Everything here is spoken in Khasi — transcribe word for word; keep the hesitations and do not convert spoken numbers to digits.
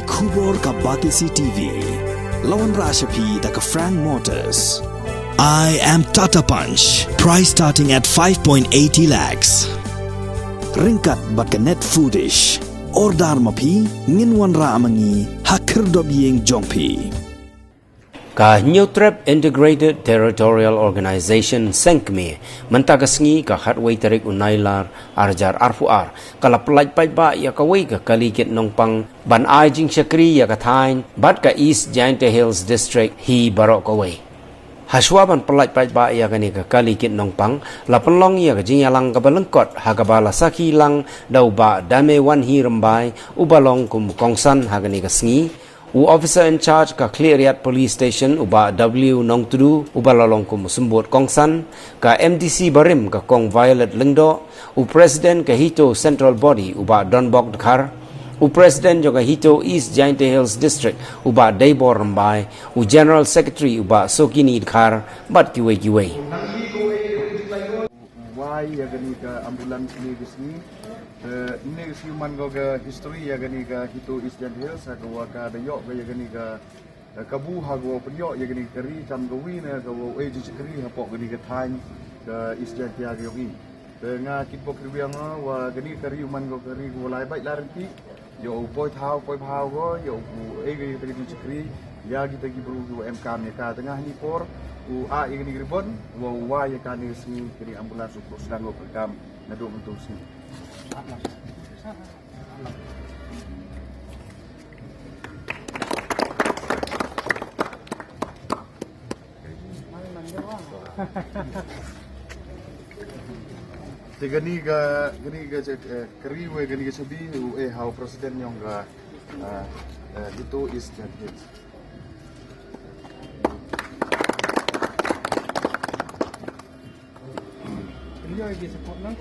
Khubor ka Batesi T V. La wanrah sha phi da ka Frank Motors. I am Tata Punch. Price starting at five point eighty lakhs. Ryngkat bad ka Net Foodish. Order ma phi, ngin wanrah ma ngi ha khyrdop ïing jong phi. Ka Hynñiewtrep Integrated Territorial Organization, seng kmie, mynta ka sngi ka khatwei tarik u Nailar arhajar arphew ar, ka la pyllait paidbah ïa kawei ka kali kit nongpang ban ai jingshakri ïa ka thaiñ bad ka East Jaintia Hills District hi baroh kawei. Hashwa ban pyllait paidbah ïa kane ka kali kit nongpang, la pynlong ïa ka jingïalang kaba lyngkot ha kaba la sakhi lang da u Bah Damewanhi Rymbai uba long kum u kongsan ha kane ka sngi, u Officer in Charge ka Khliehriat Police Station u Bah W Nongtdu uba la long kum u symbud kongsan, ka M D C barim ka Kong Violet Lyngdoh, u President ka HITO Central Body u Bah Donbok Dkhar, u President jong ka HITO East Jaintia Hills District u Bah Deibor Rymbai, u General Secretary u Bah Sokini Dkhar bad kiwei kiwei. Wai ïa kane ka ambulance ne ka sngi. Eh, ne ka sngi man ko ka history ïa kane ka HITO East Jaintia Hills ha ka wa ka da ïoh ka ïa kane ka, eh, kabu ha ka wa pynïoh ïa kane ka ri kam ka wi na ka wa eh ji chakri hapoh kane ka thaiñ ka East Jaintia ka ïong i. Te nga kit bok ri wiang wa kane ka ri u man ko ka ri ka wa lai bait la renti. Ïoh u poi thaw, poi bhaw ko, ïoh u ei ka ïa ka ji chakri, ïa kita ki bru ki wa em kam ïa ka. Te nga hani por u a ïa kane ka ribon, wa u wa ïa kane ka sngi kane ambulance u pyndoh sdang ko ka kam naduh mynta u sngi. Te kani ka, kani ka, eh, kari wei kani ka chabi u eh ha u president yong ka, eh, eh, HITO East Jaintia Hills. Kani ka support lang.